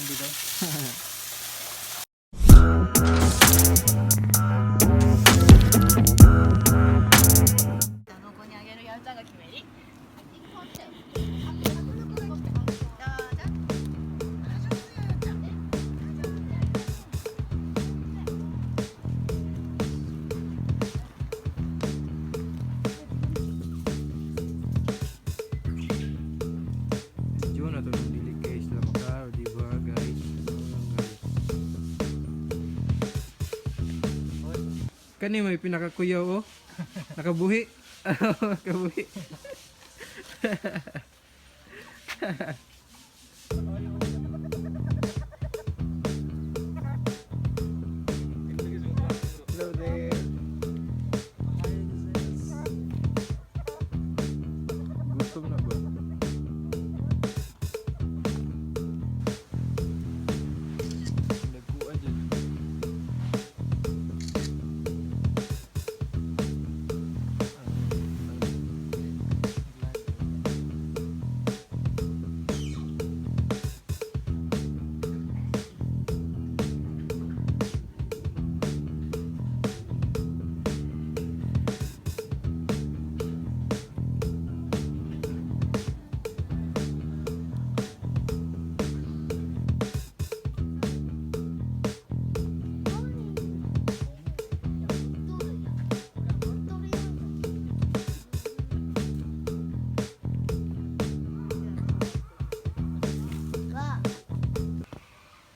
Dito. Medyo na to ng dili guys sila makaro, di ba guys? Ano lang, guys. Kani may pinakakuyaw oh. Nakabuhi. Nakabuhi. Hello there. Gutom na ba? Nagkuha dyan.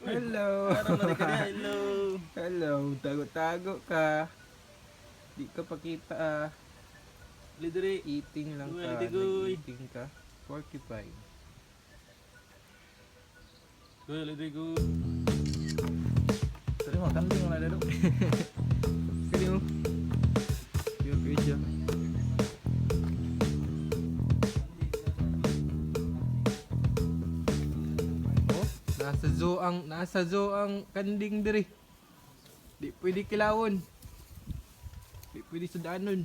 Hello. Hello. Hello. Tago-tago ka. Di ka pakita ah. Lidiri. Eating lang ka. Uy, Nag-eating ka. Porcupine. Go, lidiri go. Tadi makan ding lah dulu. Kani oh. Yung kayo siya. Oh, nasa zoo ang kanding diri. Di pwede kilawon. Di pwede sudanon.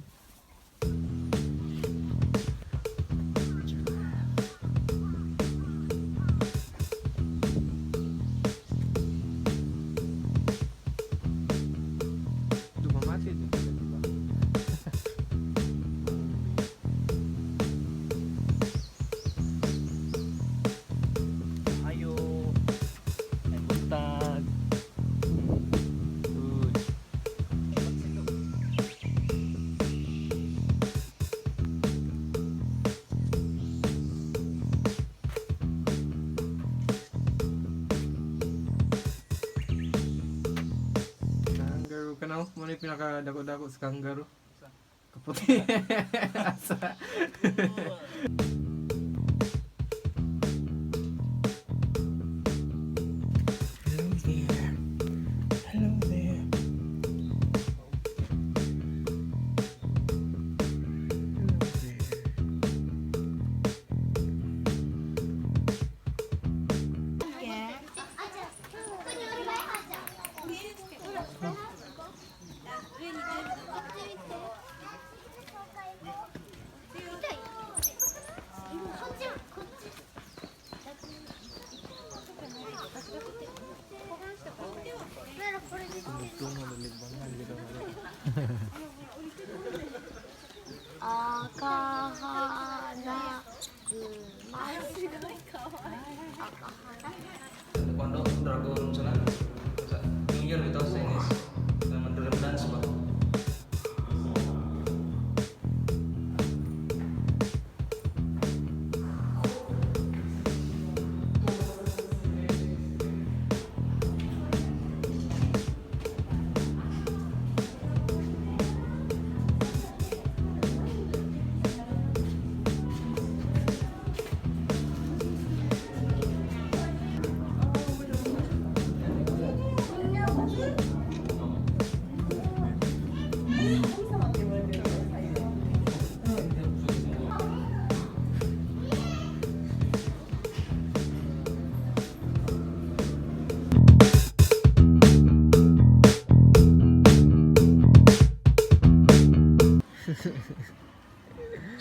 Dumamati din sila, di ba? Ayo. Ay buntag. Good. Kangaroo ka na oh. Muna yung pinakadako-dako sa kangaroo. Kaputi. Asa. Hello there. Hello there. Hello there. Tumutong malalibang 赤花 Taekwondo Dragon sana sa New Year bitaw sa Chinese na Dragon Dance ba.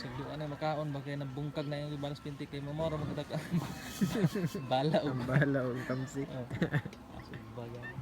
Sa di na makaon ba kay nabungkag na yung balas pinti kay mamoro makita ka. Bala og. Ang bala og tamsik. Oh. Sugba gani.